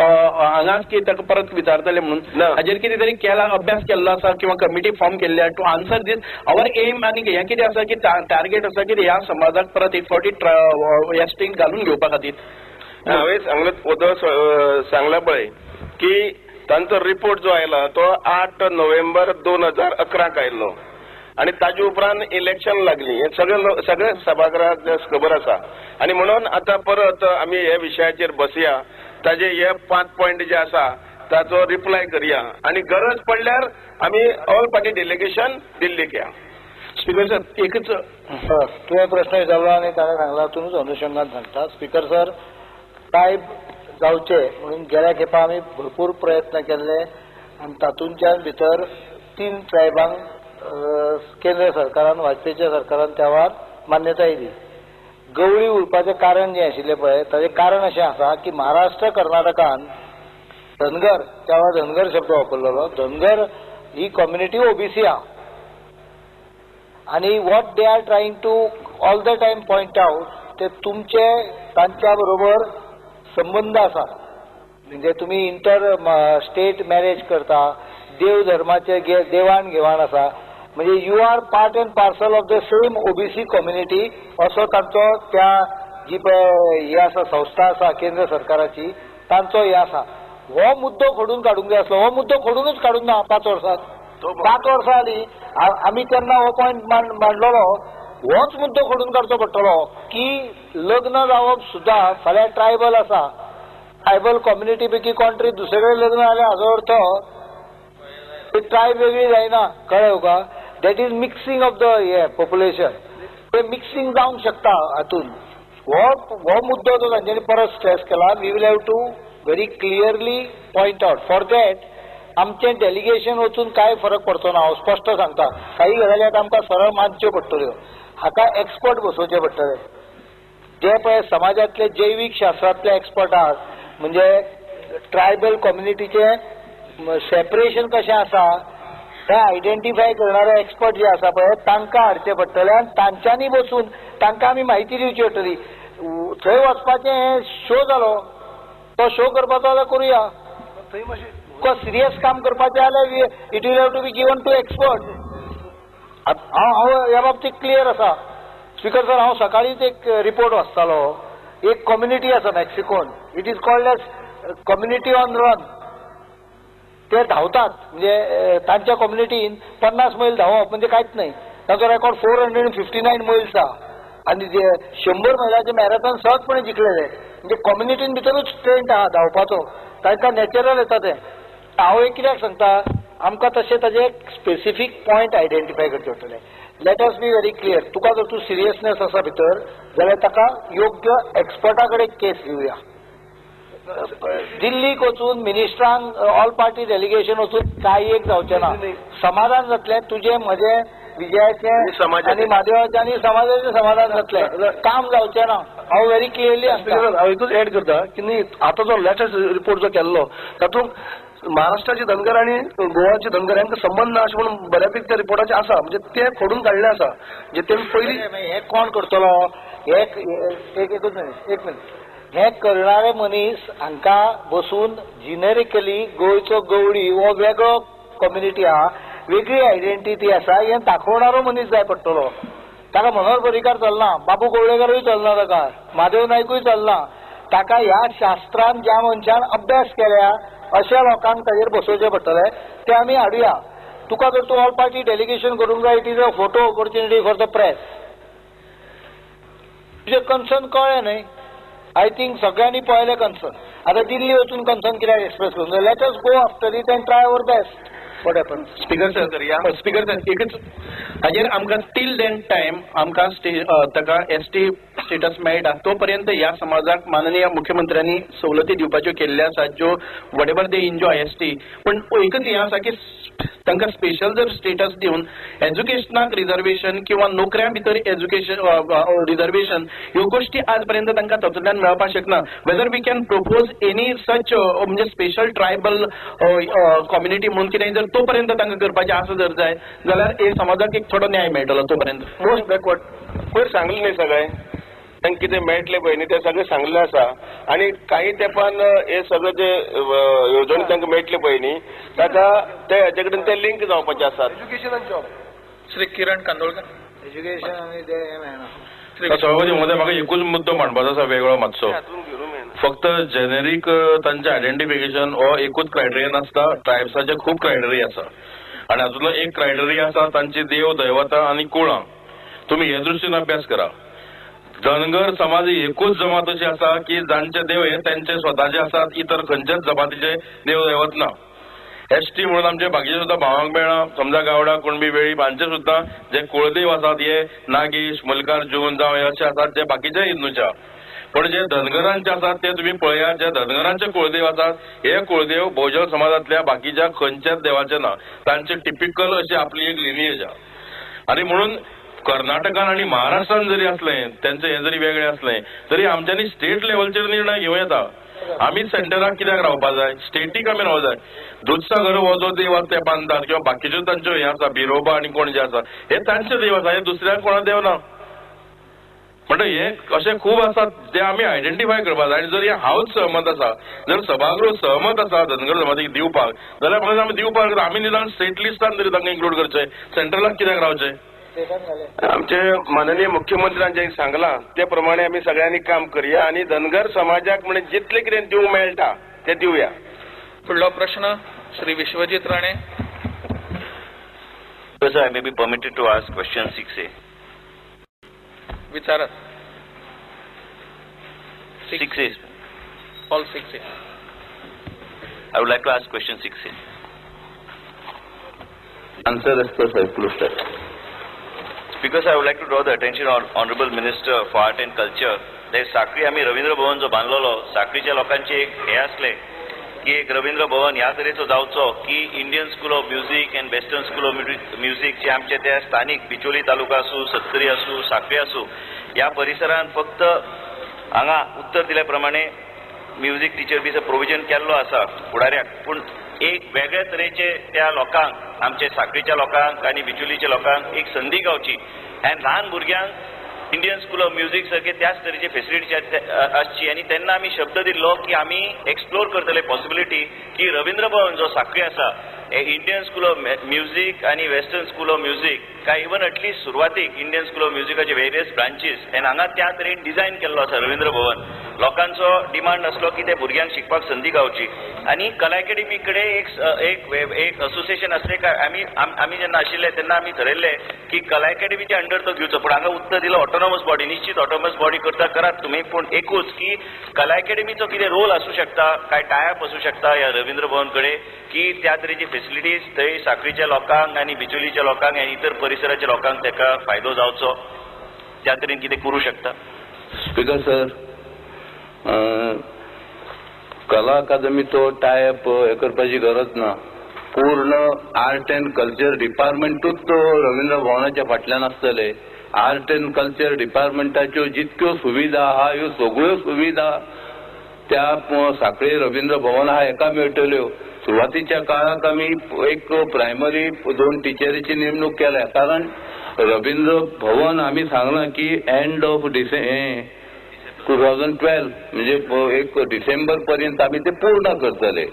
हांगाच की ताका परत विचारतले म्हणून हाजेर कितें तरी केला, अभ्यास केल्लो आसा किंवा कमिटी फॉर्म केल्ली to answer this our aim. आनी हें कितें आसा की टार्गेट आसा की ह्या समाजाक परत एक फावटी एस टीन घालून घेवपा खातीर. हांवें सांगलें वदळ सांगला पळय की तांचो रिपोर्ट जो आयला तो 8 नोव्हेंबर 2011 आयिल्लो आनी ताजे उपरांत इलेक्शन लागली. हे सगळे सगळे सभागृहाक खबर आसा आनी म्हणून आतां परत आमी हे विशयाचेर बसया, ताजे हे 5 पॉयंट जे आसा ताचो रिप्लाय करया आनी गरज पडल्यार आमी ऑल पार्टी डेलिगेशन दिल्लीक या. स्पीकर सर एकच तुवें प्रश्न विचारलो आनी ताणें सांगला तुमीच अनुशंगान सांगता. स्पीकर सर, ट्रायब जावचे म्हणून गेल्या खेपा आमी भरपूर प्रयत्न केल्ले आनी तातूंतल्यान भितर 3 ट्रायबांक केंद्र सरकारान, वाजपेयीच्या सरकारान त्या वेळार मान्यताय दिली. गवळी उरपाचें कारण जें आशिल्लें पळय ताचें कारण अशें आसा की महाराष्ट्र कर्नाटकान धनगर, त्या वेळार धनगर शब्द वापरलेलो, धनगर ही कम्युनिटी ओबीसी आहा आनी what they are trying to all the time point out ते तुमचे तांच्या बरोबर संबंद आसा. म्हणजे तुमी इंटर स्टेट मॅरेज करता, देव धर्माचे देवाण घेवाण आसा, म्हणजे you are part and parcel of the same OBC community असो तांचो त्या जी पळय ही आसा संस्था आसा केंद्र सरकाराची तांचो हे आसा. हो मुद्दो खोडून काडूंक जाय आसलो, हो मुद्दो खोडूनच काडूंक ना. 5 वर्सां 5 वर्सां जालीं आमी तेन्ना हो पॉयंट मांडलेलो. होच मुद्दो खोडून काडचो पडटलो की लग्न जावप सुद्दां फाल्यां ट्रायबल आसा, ट्रायबल कम्युनिटी पैकी कोण तरी दुसरे कडेन लग्न जालें हाजो अर्थ ट्रायब वेगळी जायना. कळ्ळें तुका? That is mixing of the हे पॉप्युलेशन, ते मिक्सिंग जावंक शकता हातून. हो मुद्दो जो तांच्यांनी परत स्ट्रेस केला, we will have to very clearly point out for that. आमचें डेलिगेशन वचून कांय फरक पडचो ना, हांव स्पश्ट सांगता. काही गजाली आतां आमकां सरळ मानच्यो पडटल्यो, हाका एक्सपर्ट बसोवचे पडटले. जे पळय समाजांतले जैवीक शास्त्रांतले एक्सपर्ट आहात, म्हणजे ट्रायबल कम्युनिटीचे सेपरेशन कशें आसा हें आयडेंटिफाय करणारे एक्सपर्ट जे आसा पळय तांकां हाडचे पडटले आनी तांच्यांनी बसून तांकां आमी म्हायती दिवची पडटली. थंय वचपाचें हें शो जालो, तो शो करपाचो जाल्यार करुया, तुका सिरियस काम करपाचें जाल्यार it will have to be given to expert. हांव ह्या बाबतीत क्लियर आसा. स्पीकर सर, हांव सकाळींच एक रिपोर्ट वाचतालो. एक कम्युनिटी आसा मेक्सिकोन, it is called as community on run. ते धांवतात, म्हणजे तांच्या कम्युनिटीन 50 मैल धांवप म्हणजे कांयच न्हय. तांचो रेकॉर्ड 459 मैल्स आहा आनी 100 मैलाचे मॅरेथॉन सहजपणे जिखलेले. म्हणजे कम्युनिटीन भितरूच ट्रेंड आहा धांवपाचो, तांकां नॅचरल येता तें. हांव एक कित्याक सांगता, आमकां तशें ताजे स्पेसिफीक पॉयंट आयडेंटिफाय करचे पडटले. Let us be very clear. तुका जर तूं सिरियसनेस आसा भितर जाल्यार ताका योग्य एक्सपर्टा कडेन केस दिवया. दिल्लीक वचून मिनिस्टरांक ऑल पार्टी डेलिगेशन वचून कांय एक जावचें ना. समाधान जातलें तुजें, म्हजें, विजयाचें आनी म्हादेवाचें आनी समाजाचें समाधान जातलें, काम जावचें ना. हांव व्हेरी क्लियरली हांव एकूच एड करता की न्ही, आतां जो लेटस्ट रिपोर्ट जो केल्लो तातूंत महाराष्ट्राचे धनगर आनी गोवाचे धनगर हांकां संबंद ना अशें म्हणून बऱ्यापैकी त्या रिपोर्टाचें आसा. म्हणजे ते खोडून काडलें आसा. म्हणजे तेमी पयलीं हें कोण करतलो, हे एकूच मिनीट, एक मिनीट, हे करणारे मनीस हांकां बसून जिनेरिकली गोंयचो गवळी हो वेगळो कम्युनिटी आहा, वेगळी आयडेंटिटी आसा हें दाखोवणारो मनीस जाय पडटलो. ताका मनोहर पर्रीकार चलना, बाबू कवळेकारूय चलना, ताका म्हादेव नायकूय चलना. ताका ह्या शास्त्रान ज्या मनशान अभ्यास केल्या अशा लोकांक ताजेर बसोवचें पडटलें. ते आमी हाडुया. तुका जर तूं ऑल पार्टी डेलिगेशन करूंक जाय, it is a photo opportunity for the press. तुजें कन्सर्न कळ्ळें न्हय? I think सगळ्यांनी पळयलें कन्सर्न. आतां दिल्ली वचून कन्सर्न कित्याक एक्सप्रेस करूंक जाय? Let us go after it and try our best. What happen? Speaker sir, speaker sir एकच हाजेर आमकां टील then time आमकां ताका एस टी स्टेटस मेळटा तो पर्यंत ह्या समाजाक माननीय मुख्यमंत्र्यांनी सवलती दिवपाच्यो केल्ल्यो आसात ज्यो whatever they enjoy S T. पूण एकच हें आसा की तांकां स्पेशल जर स्टेटस दिवन एज्युकेशनाक रिजर्वेशन किंवा नोकऱ्यां भितर एज्युकेशन रिजर्वेशन ह्यो गोश्टी आज पर्यंत तांकां तातूंतल्यान मेळपाक शकना. Whether we can propose any such म्हणजे स्पेशल ट्रायबल कम्युनिटी म्हणून कितें जर तो पर्यंत तांकां करपाचें आसा जर जाय जाल्यार हे समाजाक एक थोडो न्याय मेळटलो तो पर्यंत. मोस्ट बॅकवर्ड पयर सांगलें न्ही सगळें, तांकां कितें मेळटलें पळय न्ही तें सगळें सांगलें आसा आनी काही तेंपान हे सगळे जे येवजणी तांकां मेळटले पळय न्ही ताका ते हेजे कडेन ते लिंक जावपाचे आसात. Education and job. Shri Kiran Kandolkar. Education आनी ते हें मेळना. सभापती महोदय, म्हाका एकूच मुद्दो मांडपाचो आसा वेगळो मातसो. फक्त जेनेरीक तांचे आयडेंटिफिकेशन हो एकूच क्रायटेरिया नासता, ट्रायब्साचे खूब क्रायटेरिया आसा आनी हातूंतलो एक क्रायटेरिया आसा तांची देव दैवतां आनी कुळां. तुमी हे दृश्टीन अभ्यास करा. धनगर समाज ही एकूच जमात अशी आसा की जांचे देव हे तांचे स्वताचे आसात, इतर खंयच्याच जमातीचे देव दैवत ना. एसटी म्हणून आमचे बाकीचे सुद्दां भावांक मेळना, समजा गावडा कुणबी वेळीप हांचे सुद्दां जे कुळदेव आसात हे नागेश मल्लिकार्जून जावं हे अशे आसात जे बाकीचे हिंदूच्या. पण जे धनगरांचे आसात ते तुमी पळयात, जे धनगरांचे कुळदेव आसात हे कुळदेव भोवजन समाजांतल्या बाकीच्या खंयच्याच देवाचे ना, तांचे टिपिकल अशी आपली एक लिनिएज आसा. आनी म्हणून कर्नाटकान आनी महाराष्ट्रान जरी असलें तेंचें हें जरी वेगळें आसलें तरी आमच्यांनी स्टेट लेवलचेर निर्णय घेवं येता. आमी सेंटराक कित्याक रावपा जाय, स्टेटीक आमी रावं जाय. दुधसागर हो जो देव आसा ते बांदतात किंवा बाकीच्यो तांच्यो हें आसा बिरोबा आनी कोण जे आसा हे तांचे देव आसा, हे दुसऱ्याक कोणा देव ना. म्हणटा हे अशें खूब आसात जे आमी आयडेंटिफाय करपाक जाय. आनी जर हे हांवच सहमत आसा, जर सभागृह सहमत आसा धनगर जमातीक दिवपाक जाल्यार म्हाका आमी दिवपाक, आमी निदान स्टेट लिस्टान तरी तांकां इन्क्लूड करचें, सेंट्रलाक कित्याक रावचें. आमचे माननीय मुख्यमंत्र्यान जें सांगलां ते प्रमाणे आमी सगळ्यांनी काम करया आनी धनगर समाजाक म्हणजे जितलें कितें दिवंक मेळटा तें दिवया. फुडलो प्रश्न Shri Vishwajit Rane. Sir, I may be permitted to ask question 6A. विचारात. 6A. All 6A. I would like to ask question 6A. Answer as per Sir. Because I would like to draw the attention of Honorable Minister for Art and Culture. ते साखळी आमी रवींद्र भवन जो बांदलेलो, साखळीच्या लोकांचे एक हे आसले की एक रवींद्र भवन ह्या तरेचो जावचो की Indian school of music and western school of music जे आमचे त्या स्थानीक बिचोली तालुका आसूं, सत्तरी आसूं, साखळी आसूं, ह्या परिसरांत फक्त हांगा उत्तर दिल्या प्रमाणे म्युजीक टिचर बी प्रोविजन केल्लो आसा फुडाऱ्याक, पूण एक वेगळ्या तरेचे त्या लोकांक, आमचे साखळीच्या लोकांक आनी बिचोलीच्या लोकांक एक संदी गावची आनी ल्हान भुरग्यांक इंडियन स्कूल ऑफ म्युजीक सारके त्याच तरेची फेसिलिटी आसची. आनी तेन्ना आमी शब्द दिल्लो की आमी एक्सप्लोर करतले पॉसिबिलिटी की रवींद्र भवन जो साखळी आसा इंडियन स्कूल ऑफ म्युजीक आनी वेस्टर्न स्कूल ऑफ म्युजीक काय इवन एटलिस्ट सुरवातीक इंडियन स्कूल ऑफ म्युजिकाचे वेरियस ब्रांचीस आनी हांगा त्या तरेन डिझायन केल्लो आसा रवींद्र भवन. लोकांचो डिमांड आसलो की ते भुरग्यांक शिकपाक संदी गावची आनी कला एकेडमी कडेन एक एक असोसिएशन आसलें काय आमी आमी जेन्ना आशिल्ले तेन्ना आमी थरयल्ले की कला एकेडमीच्या अंडर तो घेवचो, पूण हांगा उत्तर दिलो ऑटोनॉमस बॉडी. निश्चित ऑटोनॉमस बॉडी करता करात तुमी, पूण एकूच की कला एकेडमीचो कितें रोल आसूं शकता, काय टायप आसूं शकता ह्या रवींद्र भवन कडेन की त्या तरेची फेसिलिटीज थंय साखळीच्या लोकांक आनी बिचोलीच्या लोकांक आनी इतर परिसराच्या लोकांक ताका फायदो जावचो, त्या तरेन कितें करूं शकता. स्पीकर सर, कला अकादमी तो टायप हे करपाची गरज ना. पूर्ण आर्ट अँड कल्चर डिपार्टमेंटूच तो रवींद्र भवनाच्या फाटल्यान आसतले. आर्ट अँड कल्चर डिपार्टमेंटाच्यो जितक्यो सुविधा आहा ह्यो सगळ्यो सुविधा त्या साखळी रवींद्र भवन आहा हेका मेळटल्यो. सुरवातीच्या काळाक आमी एक प्रायमरी 2 टिचरीची नेमणूक केल्या, कारण रवींद्र भवन आमी सांगलां की एंड ऑफ 2012 म्हणजे एक डिसेंबर पर्यंत आमी ते पूर्ण करतले.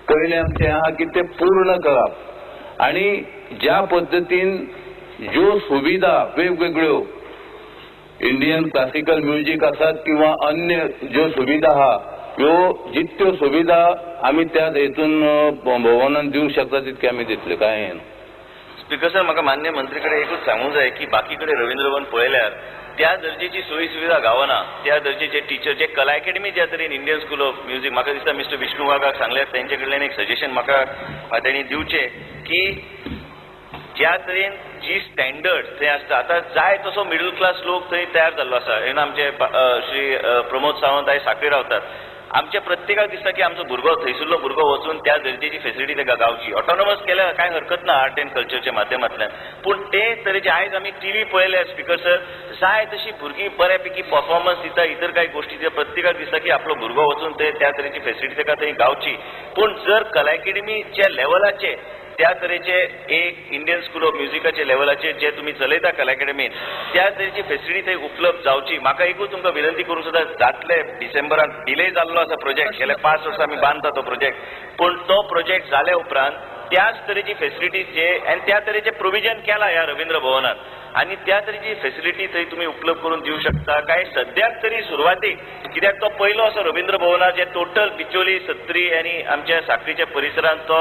पयलें आमचें आहा की ते पूर्ण करप आनी ज्या पद्दतीन ज्यो सुविधा वेगवेगळ्यो इंडियन क्लासिकल म्युजीक आसात किंवा अन्य ज्यो सुविधा आहा ह्यो जितक्यो सुविधा आमी त्या हेतून भवनान दिवंक शकता तितके आमी दितले. काय स्पीकर सर, म्हाका मान्य मंत्री कडेन एकूच सांगूंक जाय की बाकी कडेन रवींद्र भवन पळयल्यार त्या दर्जेची सोयी सुविधा गावना, त्या दर्जेचे टिचर जे कला एकेडमी ज्या तरेन इंडियन स्कूल ऑफ म्युजीक, म्हाका दिसता मिस्टर विष्णू वाघाक सांगल्यार तेंचे कडल्यान एक सजेशन म्हाका तेणी दिवचें की ज्या तरेन जी स्टँडर्ड थंय आसता, आतां जाय तसो मिडल क्लास लोक थंय तयार जाल्लो आसा. इवन आमचे श्री प्रमोद सावंत आयज साखळी रावतात, आमच्या प्रत्येकाक दिसता की आमचो भुरगो थंयसरलो भुरगो वचून त्या दर्जेची फेसिलिटी ताका गावची. ऑटोनॉमस केल्यार कांय हरकत ना आर्ट अँड कल्चरच्या माध्यमांतल्यान, पूण ते तरेचे आयज आमी टीव्ही पळयल्यार स्पीकर सर जाय तशी भुरगीं बऱ्यापैकी परफॉर्मन्स दिता, इतर कांय गोश्टी दिता, प्रत्येकाक दिसता की आपलो भुरगो वचून ते त्या तरेची फेसिलिटी ताका थंय गावची. पूण जर कला एकेडमीच्या लेवलाचे त्या तरेचे एक इंडियन स्कूल ऑफ म्युझिकाचे लेवलाचेर जे तुमी चलयता कला अकॅडमीन त्या तरेची फेसिलिटी थंय उपलब्ध जावची. म्हाका एकूच तुमकां विनंती करूंक सुद्दां जातले डिसेंबरान डिले जाल्लो आसा प्रोजेक्ट, गेले 5 वर्सां आमी बांदता तो प्रोजेक्ट, पूण तो प्रोजेक्ट जाल्या उपरांत त्याच तरेची फेसिलिटीज जे आनी त्या तरेचे प्रोविजन केला ह्या रवींद्र भवनात आनी त्या तरेची फेसिलिटी थंय तुमी उपलब्ध करून दिवं शकता काय सद्याक तरी सुरवातीक, कित्याक तो पयलो असो रवींद्र भवनात जे टोटल बिचोली सत्री आनी आमच्या साखळीच्या परिसरांत तो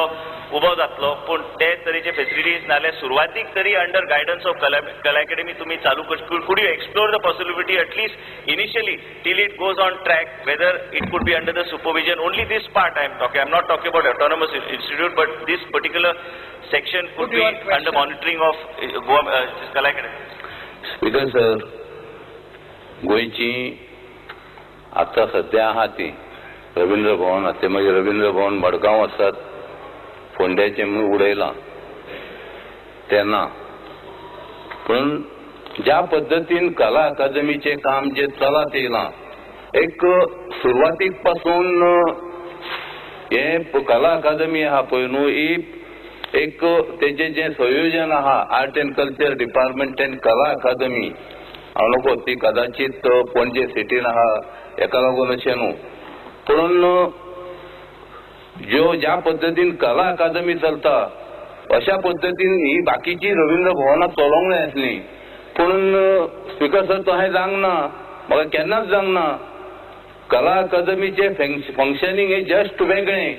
उबो जातलो, पूण ते तरेचे फेसिलिटीज नाल्यार सुरवातीक तरी under guidance of Kala academy तुमी चालू could you explore the possibility at least initially till it goes on track, whether it could be under the supervision only this part I am talking, I am not talking about autonomous institute, but this particular section could be under monitoring of Goa Kala academy. Speaker sir, गोंयची आतां सद्या आहा ती रवींद्र भवन, ते मागीर रवींद्र भवन मडगांव आसात, फोंड्याचें म्हूण उडयलां तें ना, पूण ज्या पद्दतीन कला अकादमीचें काम जें चलत येयलां एक सुरवातीक पासून हें कला अकादमी आहा पळय न्हू, ही एक तेजें जें संयोजन आहा art and culture department and Kala academy, हांव नको ती कदाचीत पणजे सिटीन आहा हेका लागून अशें न्हू, पूण ज्यो ज्या पद्दतीन कला अकादमी चलता अशा पद्दतीन ही बाकीची रवींद्र भवनां चलोवंक जाय आसली, पूण स्पीकर सर तशें जावंक ना, म्हाका केन्नाच जावंक ना. कला अकादमीचें फंक्शनींग हें जस्ट वेगळें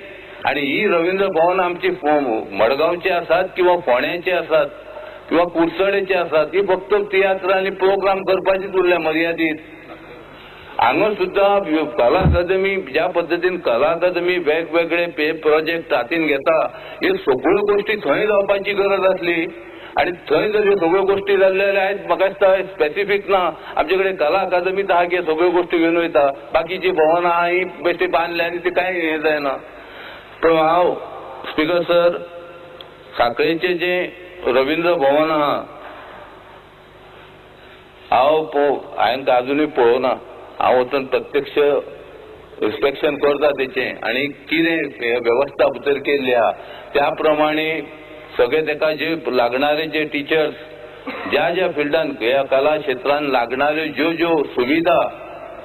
आनी ही रवींद्र भवन आमची मडगांवची आसात किंवा फोंड्याची आसात किंवा कुडचडेची आसात, ही फक्त तियात्र आनी प्रोग्राम करपाचीच उरल्या मर्यादीत. हांगा सुद्दां कला अकादमी ज्या पद्दतीन कला अकादमी वेगवेगळे प्रोजेक्ट हातीन घेता ह्यो सगळ्यो गोश्टी थंय जावपाची गरज आसली आनी थंय जर ह्यो सगळ्यो गोश्टी जाल्ल्यो जाल्यार आयज म्हाका दिसता स्पेसिफीक ना, आमचे कडेन कला अकादमीच आहा की सगळ्यो गोश्टी घेवन वयता, बाकीची भवनां आहा ही बेश्टी बांदल्या आनी ती कांय हें जायना. पूण हांव स्पीकर सर साखळेचें जें रवींद्र भवन आहा हांव हांवें आजुनूय पळोवना, हांव वचून प्रत्यक्ष इन्स्पेक्शन करता तेचें आनी कितें वेवस्था भितर केल्ली आहा त्या प्रमाणे सगळे तेका जे लागणारे जे टिचर्स ज्या ज्या फिल्डान ह्या कला क्षेत्रान लागणाऱ्यो ज्यो ज्यो सुविधा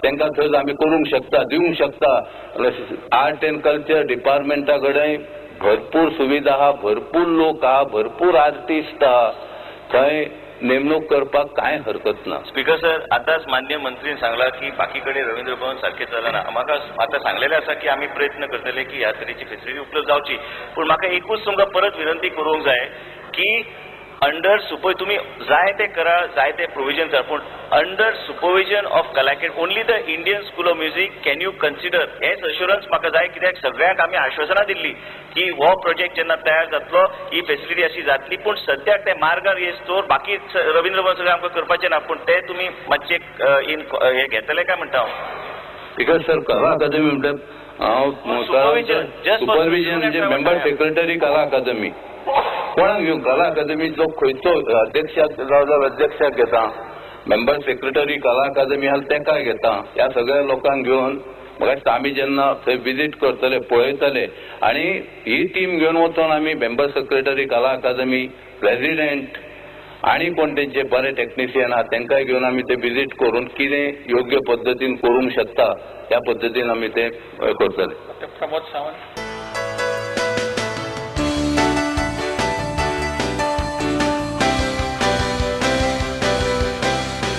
तांकां थंय आमी करूंक शकता, दिवंक शकता. आर्ट एंड कल्चर डिपार्टमेंटा कडेन भरपूर सुविधा आहा, भरपूर लोक आहा, भरपूर आर्टिस्ट आहा, थंय नेमणूक करपाक कांय हरकत ना. स्पीकर सर, आतांच मान्य मंत्रीन सांगला की बाकी कडेन रवींद्र भवन सारकें चलना, म्हाका आतां सांगलेलें आसा की आमी प्रयत्न करतले की ह्या तरेची फेसिलिटी उपलब्ध जावची, पूण म्हाका एकूच तुमकां परत विनंती करूंक जाय की अंडर सुपर तुमी जाय ते करा, जाय ते प्रोविजन करा, पूण under supervision of Kala academy only the Indian school of music can you consider, हेच अश्युरन्स म्हाका जाय, कित्याक सगळ्यांक आमी आश्वासनां दिल्ली की हो प्रोजेक्ट जेन्ना तयार जातलो ही फेसिलिटी अशी जातली, पूण सद्याक ते मार्गार येयसर बाकी रवींद्र भवन सगळें आमकां करपाचें ना, पूण ते तुमी मातशे इन हे घेतले काय म्हणटा हांव. Because sir कला अकादमी म्हणल्यार हांव सुपरविजन म्हणजे मेंबर सेक्रेटरी कला अकादमी कोणाक घेवन कला अकादमीचो खंयचो अध्यक्षाक जावं अध्यक्षाक घेता, मेंबर सेक्रेटरी कला अकादमी आहा तेका घेता, ह्या सगळ्या लोकांक घेवन म्हाका दिसता आमी जेन्ना थंय विजीट करतले पळयतले आनी ही टीम घेवन वचोन आमी मेंबर सेक्रेटरी कला अकादमी प्रेसिडेंट आनी कोण तेंचे बरे टॅक्निशियन आहा तेंकांय घेवन आमी ते विजीट करून कितें योग्य पद्दतीन करूंक शकता त्या पद्दतीन आमी ते करतले. प्रमोद सावंत.